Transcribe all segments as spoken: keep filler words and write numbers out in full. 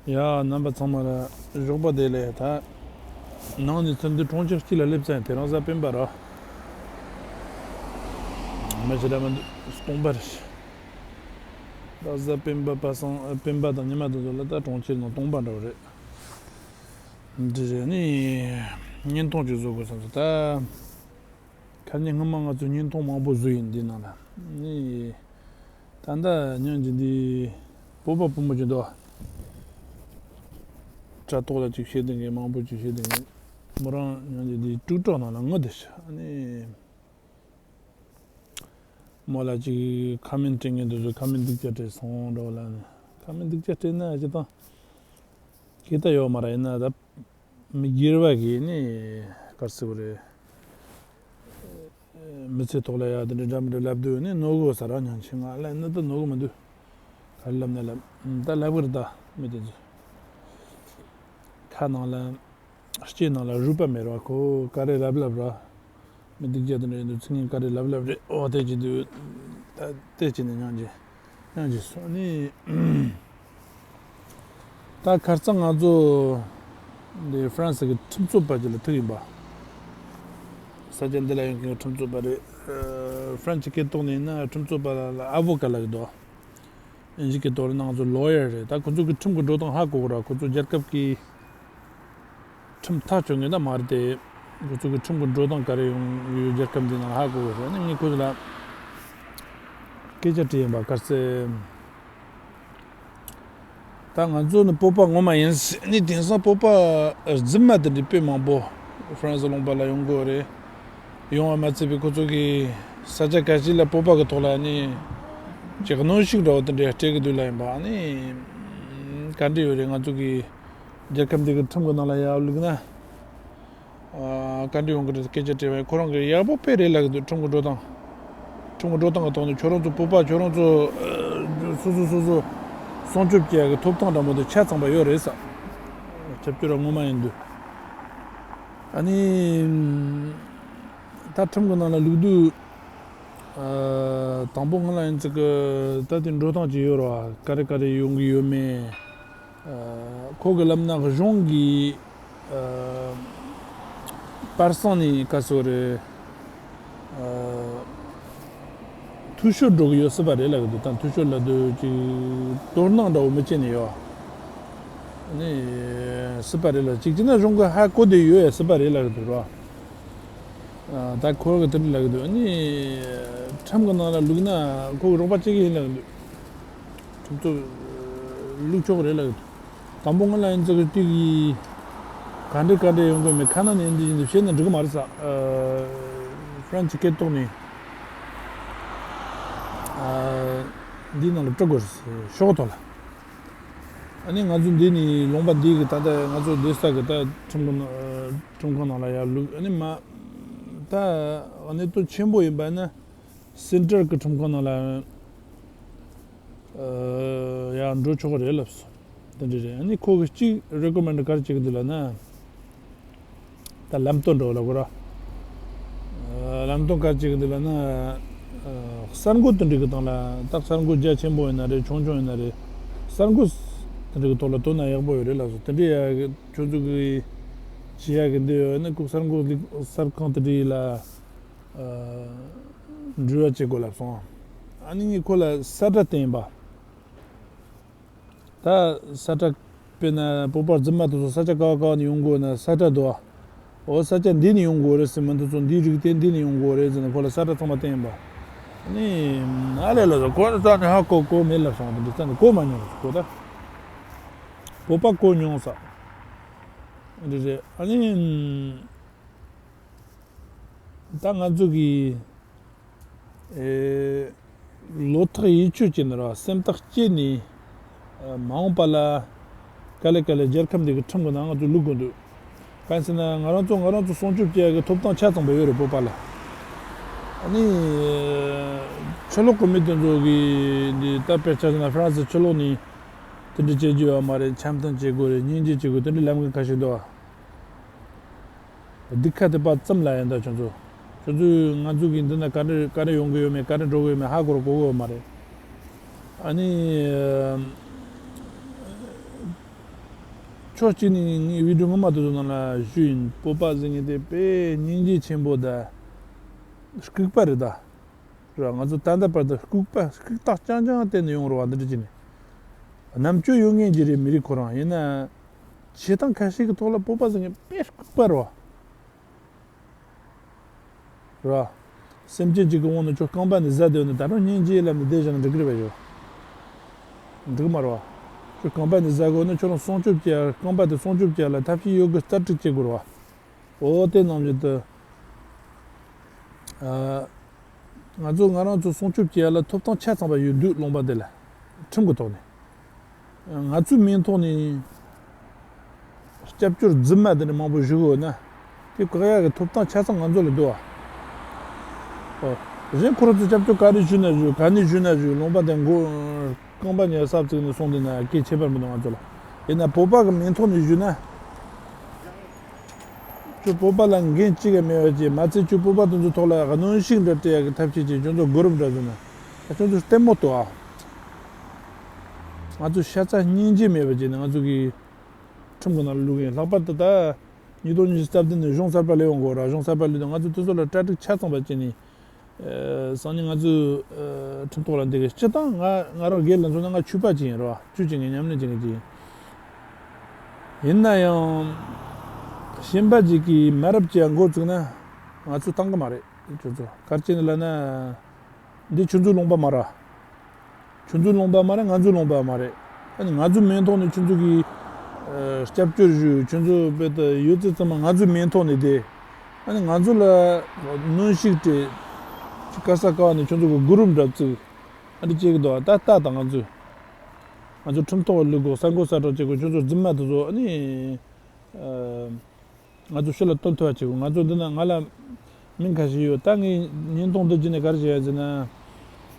ཡ། རྣམ་པ་ཚང་མ་ལ་ཞོགས་པ་བདེ་ལེགས། ད་ནང་ནས་ཚུར་འདུག་གྲོང་ཁྱེར་གཅིག་ལ་སླེབས་ཚར། དེ་རིང་གཟའ་སྤེན་པ་རེད། མི་ཞེ་དྲག་མི་འདུག་སྟོང་པ་རེད། ད་གཟའ་སྤེན་པ། པ་སངས་སྤེན་པ་དང་ཉི་མ་དེ་ཚོ་ལ་ད་གྲོང་ཁྱེར་ནང་སྟོང་པ་འདྲ་བོ་རེད། འདི་རེད། ནི་བརྙན་ཐུང་ཅིག་བཟོ་དགོས་བསམ་སོང་། ད་ཁ་ཉིན་སྔོན་མ་ང་ཚོས་བརྙན་ཐུང་མང་པོ་བཟོས་ཡིན། འདི་ནང་ལ་ནི། ད་ལྟ་ཉིན་གཅིག་འདི་བོད་པ་བུ་མོ་ཅིག་འདུག་དྲ་ཐོག་ལ་ཅིག་བཤད་བསྡད་མཁན། མང་པོ་ཅིག་བཤད་བསྡད་མཁན། མོ་རང་ཉིན་གཅིག་འདི་ཊིག་ཊོག་ནང་ལ་ངོ་བསྡད་ཤག་ནི་མོ་ལ་ཅིག་ཁོ་མེན་ཊི་སྤྲད་མཁན་དེ་ཚོས་ཁོ་མེན་ཊི་སྡུག་ཅག་སྤྲད་སོང་འདྲ་བོ་ལ་ནི། ཁོ་མེན་ཊི་སྡུག་ཅག་སྤྲད་ན་སྤྱིར་བཏང་སྐད་ཆ་ཡོད་མ་རེད། ཡིན་ན་ད་མི་སྒེར་བ་གིས་ནི་ག་རེ་ཟེར་དགོས་རེད། མི་ཚེ་ཐོག་ལ་ཡ་དེ་འདྲ་འདྲ་མི་འདྲ་ལབ་དུས་ནི་ནོར་གི་ཡོད་ས་རེད། སྙིང་རྗེ། ང་ལ་ནི་ད་ནོར་གི་མི་འདུག་ག་རེ་ལབ་ན་ལབ། ད་ལབ་གི་རེད། ད་མི་དེ་ཚོས་ཁ་ནང་ལ་ལྕེ་ནང་ལ་རུས་པ་མེད་ར། ཁོ་ག་རེ་ལབ་ལབ་ར། མི་སྡུག་ཅག་དེ་འདྲ་ཡིན་དུས་ཚིག་ངན་ག་རེ་ལབ་ལབ་རེད། འོ་དེ་བྱེད་དུས་ད་དེ་བྱས་ནས་སྙིང་རྗེ། སྙིང་རྗེ་སོང་ནི། ད་ཁ་རྩང་ང་ཚོ་འདི་ཧྥ་རན་སི་གི་ཁྲིམས་རྩོད་པ་ཅིག་ལ་ཐུག་ཡིན་པ། ས་ཆ་འདི་ལ་ཡོང་མཁན་ཁྲིམས་རྩོད་པ་རེད། ཨ། ཧྥ་རན་སི་སྐད་ཐོག་ནས་ཡིན་ན་ཁྲིམས་རྩོད་པ་ལ་ཨ་བྷོ་ཀ་ལབ་ཀྱི་འདུག་ཨིན་ཇི་སྐད་ཐོག་ལ་ང་ཚོ་ལོ་ཡར་རེད། ད་ཁོ་ཚོ་གི་ཁྲིམས་ཀྱི་འགྲོ་སྟངས་ཧ་གོ་གི་ར། ཁོ་ཚོ་རྒྱལ་ཁབ་ཀྱི་ཁྲིམས་ཐག་གཅོད་མཁན་ད་མ་རེད་དེ། ཁོ་ཚོ་གི་ཁྲིམས་ཀྱི་འགྲོ་སྟངས་ག་རེ་ཡོང་ཡོད། རྒྱལ་ཁབ་འདི་ནང་ཧ་གོ་གི་རེད། ཨ་ནི་ངས་ཁོ་ཚོ་ལ་སྐད་ཆ་དྲིས་ཡིན་པ། ག་རེ་ཟེར། ད་ང་ཚོ་ནི་བོད་པ་ངོ་མ་ཡིན། ནི་དེང་སང་བོད་པ་རྫུན་མ་དེ་འདྲའི་དཔེ་མང་པོ་ཧྥ་རན་སི་ལུང་པ་ལ་ཡོང་གི་ཡོད་རེད། ཡོང་བ་མ་ཚད་པའི་ཁོ་ཚོ་གི་ས་ཆ་ཁ་ཤས་ལ་བོད་པ་གི་ཐོག་ལ་ནི་ཅིག་གནོན་ཤུགས་འདྲ་བོ་དེ་འདྲ་སྤྲད་གི་འདུག་ལབ་ཡིན་པ། ནི་ག་འདྲ་ཡོད་རེད། ང་ཚོ་གི་རྒྱལ་ཁབ་འདི་གི་ཁྲིམས་གི་ནང་ལ་ཡར་བླུགས་ན། ཨ། བཀའ་འདྲི་ཡོང་གི་རེད། སྐད་ཆ་དྲིས་པ་ཡིན། ཁོ་རང་གིས་ཡག་པོ་དཔེ་རེད་ལབ་གི་འདུག་ཁྲིམས་ཀྱི་འགྲོ་སྟངས། ཁྲིམས་ཀྱི་འགྲོ་སྟངས་ཀྱི་ཐོག་ནས་ཁྱོད་རང་ཚོ་བོད་པ་ཁྱོད་རང་ཚོ། ཨ། སོ་སོ་སོ་སོ་སྲུང་སྐྱོབ་བྱེད་ཡག་གི་ཐོབ་ཐང་འདྲ་མོ་དེ་ཆ་ཚང་པ་ཡོད་རེད་ས། ཁྱབ་སྤྱོད་ར་ངོ་མ་ཡིན་འདུག་ཨ་ནི། ད་ཁྲིམས་ཀྱི་ནང་ལ་བླུགས་དུས། ཨ། དང་པོ་སྔོན་ལ་ཡིན་ཙི་གི་ད་དེ་འགྲོ་སྟངས་ཅིག་ཡོད་ར། ག་རེ་ག་རེ་ཡོང་གི་ཡོད་མེད། ཨ། ཁོ་གི་ལབ་ན་གཞུང་གི། ཨ། པར་སང་ནས་ག་ཟེར་རེད། ཨ། འཐུས་ཤོར་འགྲོ་གི་ཡོད་སྲིད་པ་རེད་ལབ་གི་འདུག་ད་འཐུས་ཤོར་ལབ་དུས་ཅིག་དོ་སྣང་འདྲ་བོ་མི་བྱེད་ནས་ཡོད། ནི་སྲིད་པ་རེད་ལབ། གཅིག་བྱས་ན་གཞུང་གི་ཧ་གོ་བསྡད་ཡོད་ཡ་སྲིད་པ་རེད་ལབ་གི་འདུག་ར། ཨ། ད་ཁོ་གི་དེ་འདྲ་ལབ་གི་འདུག་ནི་ཁྲིམས་གི་ནང་ལ་བླུགས་ན་ཁོ་གི་རོགས་པ་བྱེད་གི་ཡིན་ལབ་གི་འདུག་ཁྲིམས་རྩོད་བླུགས་ཆོག་གི་རེད་ལབ་གི་འདུག་དང་པོ་སྔོན་ལ་ཡིན་ཙི་གི་དེ་གི་ག་འདྲ་ག་འདྲ་ཡོང་གི་མེད། ཁ་ན་ནས་འདི་བཞིན་དུ་བཤད་ན་འགྲིག་གི་མ་རེད་ས། ཨ། ཧྥ་རན་སི་སྐད་ཐོག་ནས། ཨ། འདི་ནང་ལ་སྤྲོད་དགོས་རེད་ཤོག་ཐོག་ལ། ཨ་ནི་ང་ཚོ་འདི་ནས་ལུང་པ་འདི་གི་ད་ལྟ་ང་ཚོ་བསྡད་ས་གི་ད་ཁྲིམས་ཁང་ནང་། ཁྲིམས་ཁང་ནང་ལ་ཡར་བླུགས། ཨ་ནི་མ་ད་གནད་དོན་ཆེན་པོ་ཡིན་པ་ན་སེན་ཊར་གི་ཁྲིམས་ཁང་ནང་ལ། ཨ། ཡར་འགྲོ་ཆོག་གི་རེད་ལབ་སོང་། དེ་འདྲ་རེད། ཨ་ནི་ཁོ་གི་གཅིག་རེ་ཀོ་མེན་ཌི་ག་རེ་བྱེད་གི་འདུག་ལབ་ན། ད་ལམ་སྟོན་འདྲ་བོ་ལབ་དགོས་ར། ཨ། ལམ་སྟོན་ག་རེ་བྱེད་གི་འདུག་ལབ་ན། ཨ། གསར་འགོད་དེ་འདྲ་གི་སྟེང་ལ། ད་གསར་འགོད་རྒྱ་ཆེན་པོ་ཡིན་ན་རེད། ཆུང་ཆུང་ཡིན་ན་རེད། གསར་འགོད་དེ་འདྲ་གི་ཐོག་ལ་དོ་སྣང་ཡག་པོ་ཡོད་རེད་ལབ་སོང་། དེ་འདྲ་ཡ་གི་ཁྱོད་ཚོ་གི་བྱེད་ཡ་གི་འདི་ཡོད་ན་ཁོ་གསར་འགོད་ལི་གསར་ཁང་དེ་འདྲ་ཡི་ལ། ཨ། འབྲེལ་བ་བྱེད་དགོས་ལབ་སོང་། ཨ་ནི་ངས་ཁོ་ལ་ས་ཁྲ་བསྟན་པ། ད་ས་ཁྲ་དཔེར་ན་བོད་པ་རྫུན་མ་དེ་ཚོ་ས་ཆ་ག་བ་ག་བ་ནས་ཡོང་དགོས་ན་ས་ཁྲ་འདུག་ཨ། འོ་ས་ཆ་འདི་ནས་ཡོང་དགོས་རེད་ཟེར། མི་འདི་ཚོ་འདིའི་རིགས་དེ་འདི་ནས་ཡོང་དགོས་རེད་ཟེར་ནས་ཁོ་ལ་ས་ཁྲ་ཚང་མ་བསྟན་པ། ཨ་ནི་ཨ་ལས་ལ་ཟེར། ཁོ་ནི་རྩ་ནས་ཧ་གོ་གོ་མེད་ལབ་སོང་། དེ་འདྲ་རྩ་ནས་གོ་མ་མྱོང་ཟེར། ཁོ་ད་བོད་པ་གོ་མྱོང་ས་འདི་རེད། ཨ་ནི། ད་ང་ཚོ་གི། ཨེ། བློ་ཐག་ཡིད་ཆོད་བྱས་ནས་ར། སེམས་ཐག་བཅད་ནས། ཨ། མ་འོངས་པ་ལ་ག་ལེ་ག་ལེ་རྒྱལ་ཁབ་འདི་གི་ཁྲིམས་ཀྱི་ནང་ང་ཚོ་བླུག་དགོས་འདུག་གང་ཟེར་ན་ང་རང་ཚོ་ང་རང་ཚོ་སྲུང་སྐྱོབ་བྱེད་ཡ་གི་ཐོབ་ཐང་ཆ་ཚང་པོ་ཡོད་རེད་བོད་པ་ལ། ཨ་ནི་ཕྱི་ལོགས་གི་མི་དེ་ཚོ་གི་འདི་ད་དཔེར་ཆ་བཞག་ན་ཧྥ་རན་སི་ཕྱི་ལོགས་ནས་དེ་འདྲ་བྱེད་རྒྱུ་ཡོད་མ་རེད། འཆམ་མཐུན་བྱེད་དགོས་རེད། སྙིང་རྗེ་བྱེད་དགོས། དེ་འདྲ་ལམ་ཁ་ཁ་ཤས་འདུག་ཨ། སྡུག་ཁ་དེ་པ་ཙམ་ལ་ཡིན། ད་ཁྱོད་ཚོ་ཁྱོད་ཚོས་ང་ཚོ་གི་འདི་ན་ག་འདྲ་ག་འདྲ་ཡོང་གི་ཡོད་མེད། ག་འདྲ་འགྲོ་གི་ཡོད་མེད་ཧ་གོ་ར་གོ་གི་ཡོད་མ་རེད། ཨ་ནི། ཕྱོགས་གཅིག་ནས་ངས་བི་ཌིའོ་སྔོན་མ་དེ་ཚོ་ནང་ལ་ཞུས་ཡིན། བོད་པ་ཟེར་མཁན་དེ་དཔེ་སྙིང་རྗེ་ཆེན་པོ་དང་ལྐུགས་པ་རེད་ད། ར། ང་ཚོ་ད་ལྟ་བར་དུ་ལྐུགས་པ་ལྐུགས་རྟགས་རྐྱང་རྐྱང་བསྟན་ནས་ཡོང་རེད་བ། འདི་འདྲ་བྱས་ནས་རྣམ་དཔྱོད་ཡོད་མཁན་ཅིག་རེད། མི་རིགས་ཁོ་རང་ཡིན་ན་བྱེད་སྟངས་ཁ་ཤས་ཀྱི་ཐོག་ལ་བོད་པ་ཟེར་མཁན་དཔེ་ལྐུགས་པ་རེད་བ། ར། སེམས་ཅན་གཅིག་གི་དབང་དུ་ཁྱོད་རྐང་པ་ནས་ཟ་བསྡད་ཡོད་ན་ད་རུང་སྙིང་རྗེ་ལབ་ནས་བསྡད་བཞག་ན་འགྲིག་གི་རེད་པས། ཡོད་འགྲིག་མ་རེད་བ། ཁྱོད་རྐང་པ་ནས་ཟ་དགོས་ན་ཁྱོད་རང་སྲུང་སྐྱོབ་བྱེད་ཡ། རྐང་པ་དེ་སྲུང་སྐྱོབ་བྱེད་ཡ་ལ་ཐབས་ཤེས་ཡོད་དགུ་རྩལ་སྤྲུགས་བྱེད་དགོས་རེད་བ། འོ་དེ་ནང་བཞིན་དུ། ཨ། ང་ཚོ་ང་རང་ཚོ་སྲུང་སྐྱོབ་བྱེད་ཡ་ལ་ཐོབ་ཐང་ཆ་ཚང་བ་ཡོད་དུས་ལུང་པ་དེ་ལ་ཁྲིམས་ཀྱི་ཐོག་ནས། ང་ཚོའི་མིང་ཐོག་ནས་སྐྱབས་བཅོལ་རྫུན་མ་དེ་འདྲ་མང་པོ་ཞུ་གི་ཡོད་ན། དེ་བཀག་ཡག་གི་ཐོབ་ཐང་ཆ་ཚང་ང་ཚོ་ལ་འདུག་བ། ཨོ། གཞན་ཁོ་རང་ཚོ་སྐྱབས་བཅོལ་ག་རེ་ཞུས་ན་ཞུས། ག་ནས་ཞུས་ན་ཞུས། ལུང་པ་དེ་མགོ་རྐང་པ་ཉལ་ས་བཙུགས་ནས་སོང་དུས་ན་སྐད་ཆད་པར་མི་འདུག་ང་ཚོ་ལ། ཡིན་ན་བོད་པ་གི་མིང་ཐོག་ནས་ཞུས་ན། ཁྱོད་བོད་པ་ལ་འགན་གཅིག་ཀྱང་མེད་པ་བྱས། མ་ཚད་ཁྱོད་བོད་པ་དེ་ཚོའི་ཐོག་ལ་གནོན་ཤུགས་འདྲ་སྤྲད་ཡག་གི་ཐབས་ཤེས་བྱས། ཁྱོད་ཚོ་སྒོ་རུབ་འདྲ་བཟོས་ན། ད་ཁྱོད་ཚོ་ལྟད་མོ་ལྟོས་ཨ། ང་ཚོ་ཤ་ཚ་སྙིང་རྗེ་མེད་པ་བྱས་ནས་ང་ཚོ་གི་ཁྲིམས་ཀྱི་ནང་ལ་བླུག་གིན། ལྷག་པར་དུ་ད་ཉིས་སྟོང་ཉི་ཤུ་རྩ་བདུན་ནས་གཞུང་གསར་པ་སླེབས་ཡོང་གོ་ར། གཞུང་གསར་པ་སླེབས་དུས་ང་ཚོ་དེ་ཚོ་ལ་གྲ་སྒྲིག་ཆ་ཚང་བ་བྱས་ནས། ཨ། སང་ཉིན་ང་ཚོས་ཨ་ཁྲིམས་ཐོག་ལ་འདི་གི་སྤྱི་བཏང་ང་ང་རང་སྒེར་ལ་མཚོན་ན་ང་ཆོས་པ་ཅིག་ཡིན་ར་བ། ཆོས་བྱེད་མཁན་ཉམས་ལེན་བྱེད་མཁན་ཅིག་ཡིན། ཡིན་ན་ཡང་གཞན་པ་ཅིག་གིས་མ་རབས་ཅིག་འགོ་བཙུགས་ན་ང་ཚོས་བཏང་གི་མ་རེད། ཁྱོད་ཚོ་ག་རེ་བྱས་ནས་ལབ་ན། འདི་ཁྱོད་ཚོའི་ལུང་པ་མ་རེད། ཁྱོད་ཚོའི་ལུང་པ་མ་རེད། ང་ཚོའི་ལུང་པ་མ་རེད། ཨ་ནི་ང་ཚོའི་མིང་ཐོག་ནས་ཁྱོད་ཚོ་གིས་ཨ་སྐྱབས་བཅོལ་ཞུས། ཁྱོད་ཚོ་རྦད་དེ་ཡོད་ཚད་ཚང་མ་ང་ཚོའི་མིང་ཐོག་ནས་བསྡད། ཨ་ནི་ང་ཚོ་ལ་གནོན་ཤུགས་སྤྲད། ག་ས་ག་བ་ནས་ཁྱོད་ཚོ་གི་སྒོ་རུབ་འདྲ་བཙུགས། ཨ་འདྲ་བྱེད་ཀྱི་འདུག་ད་ལྟ་ད་ང་ཚོས་ང་ཚོ་ཁྲིམས་ཐོག་བླུག་དགོས། གསར་འགོད་གསལ་བསྒྲགས་བྱེད་དགོས། ཁྱོད་ཚོ་རྫུན་མ་དེ་ཚོ་ཨ་ནི་ཨ། ང་ཚོ་ཕྱི་ལ་སྟོན་ཐུབ་པ་བྱེད་དགོས། ང་ཚོ་འདི་ན་ང་ལ་མིང་ཁ་ཤས་ཡོད། ད་ངས་བརྙན་ཐུང་འདི་བརྒྱུད་ནས་ག་རེ་བྱེད་ཡ་ཟེར་ན།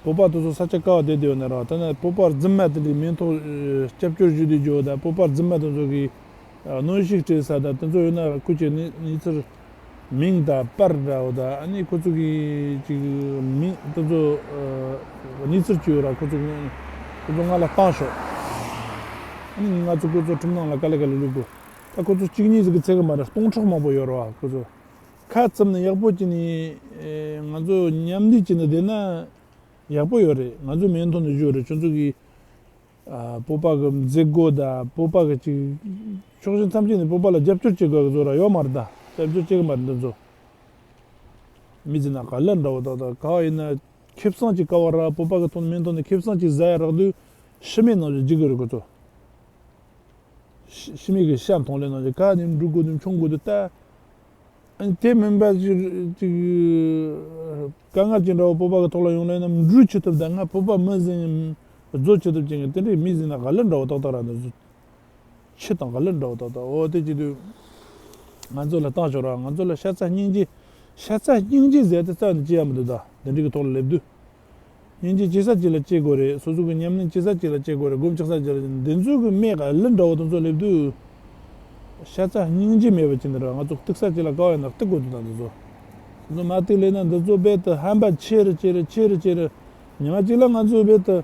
བོད་པ་དེ་ཚོ་ས་ཆ་ག་བ་བསྡད་བསྡད་ཡོད་ན་ར། ད་ནི་བོད་པ་རྫུན་མ་དེ་འདྲའི་མིང་ཐོག་ཨ་སྐྱབས་བཅོལ་ཞུས་བསྡད་རྒྱུ་དང་། བོད་པ་རྫུན་མ་དེ་ཚོ་གིས་ཨ་གནོན་ཤུགས་སྤྲད་ས་དང་དེ་ཚོ་ཡོད་ན་ར། ཁོ་ཚོས་གནས་གནས་ཚུལ་མིང་དང་པར་འདྲ་བོ་དང་། ཨ་ནི་ཁོ་ཚོ་གིས་ཅིག་མིང་དེ་ཚོ་ཨ་གནས་ཚུལ་ཅིག་ཡོད་ར། ཁོ་ཚོ་ཁོ་ཚོ་ང་ལ་བཏང་ཤོག་ཨ་ནི་ང་ཚོ་ཁོ་ཚོ་ཁྲིམས་ནང་ལ་ག་ལེ་ག་ལེ་བླུག་དགོས། ད་ཁོ་ཚོ་གཅིག་གཉིས་ཟིག་གི་ཚད་གི་མ་རེད། སྟོང་ཕྲག་མང་པོ་ཡོད་རེད་བ། ཁོ་ཚོ་ཁ་བཙུམ་ནས་ཡག་པོ་བྱས་ནས་ཨེ་ང་ཚོ་མཉམ་ལས་བྱས་ནས་བསྡད་ན་ཡག་པོ་ཡོད་རེད། ང་ཚོའི་མིང་ཐོག་ནས་བརྗོད་རེད། ཁྱོད་ཚོ་གིས་ཨ་བོད་པ་གི་མཛད་སྒོ་དང་བོད་པ་གི་ཅིག་ཕྱོགས་ཞེན་ཐམས་ཅད་ནས་བོད་པ་ལ་རྒྱབ་སྐྱོར་བྱེད་དགོས་གི་བཟོ་ར་ཡོད་མ་རེད། ད་རྒྱབ་སྐྱོར་བྱེད་གི་མ་རེད། འདི་ཚོ་མི་ཟེར་ན་ག་ལེར་འདྲ་བོ་ད་ད་ག་བ་ཡིན་ན་ཁེ་བཟང་ཅིག་ག་བ་ར། བོད་པ་གི་ཐོག་ནས་མིང་ཐོག་ནས་ཁེ་བཟང་ཅིག་ཟ་ཡ་རག་དུས་ཕྱི་མིག་ནང་བཞིན་འཇིག་གི་རེད་ཁོ་ཚོ། ཕྱི་ཕྱི་མིག་གི་ཤ་མཐོང་ལེ་ནང་བཞིན་ག་ནས་འགྲོ་དགོས་དུས་མཆོང་དགོས་དུས་ལྟ། ཨ་ནི་དེ་མིན་པ་ཅིག་ཅིག་དཀའ་ངལ་ཅིག་འདྲ་བོ་བོད་པ་གི་ཐོག་ལ་ཡོང་ལེ་ན་འགྲུལ་ཆི་ཐུབ། ད་ང་བོད་པ་མི་ཟིན་བཟོ་ཆི་ཐུབ་ཅིག་དེ་འདྲའི་མི་ཟིན་ན་ག་ལེར་འདྲ་བོ་ཏག་ཏག་ར། འདི་ཚོ་ཆི་དང་ག་ལེར་འདྲ་བོ་ཏག་ཏག་འོ་དེ་བྱེད་དུས་ང་ཚོ་ལ་བཏང་ཤོག་ར། ང་ཚོ་ལ་ཤ་ཚ་སྙིང་རྗེ། ཤ་ཚ་སྙིང་རྗེ་ཟེར་དེ་རྩ་ནས་ཅི་ཡང་མི་འདུག་ད་འདི་འདྲའི་གི་ཐོག་ལ་སླེབས་དུས། སྙིང་རྗེ་ཅི་ས་ཅི་ལ་སྐྱེ་དགོས་རེད། སོ་སོ་གི་ཉམས་ལེན་ཅི་ས་ཅི་ལ་སྐྱེ་དགོས་རེད། སྒོམ་ཅི་ས་ཅི་ལ་སྐྱེ། འདི་ཚོ་གི་མེད་ག་ལེར་འདྲ་བོ་དེ་ཚོ་སླེབས་དུས། ཤ་ཚ་སྙིང་རྗེ་མེད་པ་ཅི་འདྲ་ར། ང་ཚོ་གཏུག་ས་ཅི་ལ་ག་བ་ཡིན་ན་གཏུག་དགོས་འདུག་ད་འདི་ཚོ། འདི་ཚོ་མ་གཏུག་ལེ་ན་འདི་ཚོ་རྦད་དེ་ཧམ་པ་ཆེ་རུ་ཆེ་རུ་ཆེ་རུ་ཆེ་རུ། ཉི་མ་གཅིག་ལ་ང་ཚོ་རྦད་དེ་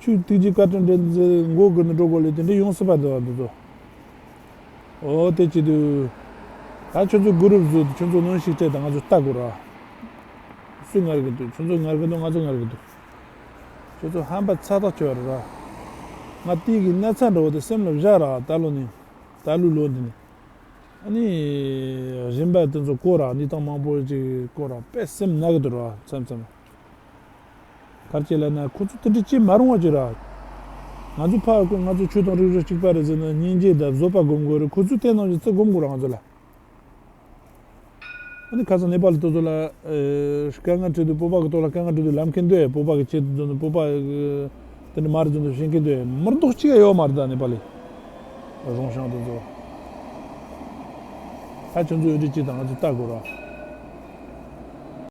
ཆོས་ཐུགས་རྗེ་བཀའ་དྲིན་དྲན་ཚེ་མགོ་སྒུར་ནས་འགྲོ་དགོས་ལེ་དེ་འདྲ་ཡོང་སྲིད་པ་འདུག་བ་འདི་ཚོ། འོ་དེ་བྱེད་དུས། ད་ཁྱོད་ཚོ་སྒོ་རུབ་བཟོས་ཏེ་ཁྱོད་ཚོ་གནོན་ཤུགས་སྤྲད་དང་ང་ཚོ་ལྟ་དགོས་ར། སུས་ངར་གི་འདུག་ཁྱོད་ཚོ་ངར་གི་འདུག་ང་ཚོ་ངར་གི་འདུག་ཁྱོད་ཚོ་ཧམ་པ་ཚ་ཐག་ཆོད་རེད་ར། ང་དེ་གི་ན་ཚ་འདྲ་བོ་དེ་སེམས་ལ་བཞག་ར། ད་ལོ་ནས། ད་ལོའི་ལོ་འདི་ནས། ཨ་ནི། གཞན་པ་དེ་ཚོ་གོ་ར། གནས་སྟངས་མང་པོ་ཅིག་གོ་ར། དཔེ་སེམས་ན་གི་འདུག་ར་མཚམས་མཚམས། ག་རེ་བྱས་ལབ་ན་ཁོ་ཚོ་དེ་འདྲ་བྱེད་མ་རུང་བ་ཅིག་ར། ང་ཚོ་ཕར་ཁོ་ང་ཚོ་ཆོས་དང་རིག་གཞུང་གཅིག་པ་རེད་ཟེར་ན་སྙིང་རྗེ་དང་བཟོད་པ་སྒོམ་དགོས་རེད། ཁོ་ཚོས་དེ་ནང་བཞིན་བརྩི་སྒོམ་དགོས་ར་ང་ཚོ་ལ། ཨ་ནི་ཁ་སང་ནེ་པ་ལི་དེ་ཚོ་ལ་ཨེ་དཀའ་ངལ་འཕྲད་དུས། བོད་པ་གི་ཐོག་ལ་དཀའ་ངལ་འཕྲད་དུས་ལབ་མཁན་འདུག་ཨེ། བོད་པ་གི་ཆེད་དུ་བཟོས་ནས་བོད་པ་གི་དེ་འདྲ་མ་རེད་བཟོས་ནས་བཤད་མཁན་འདུག་ཨེ། མི་རྡོག་གཅིག་ཡང་ཡོད་མ་རེད་ད་ནེ་པ་ལི། རོང་ཤང་དེ་ཚོ། ད་ཁྱོད་ཚོ་འོས་འབྲས་གཅིག་དང་ང་ཚོ་ལྟ་དགོས་ར།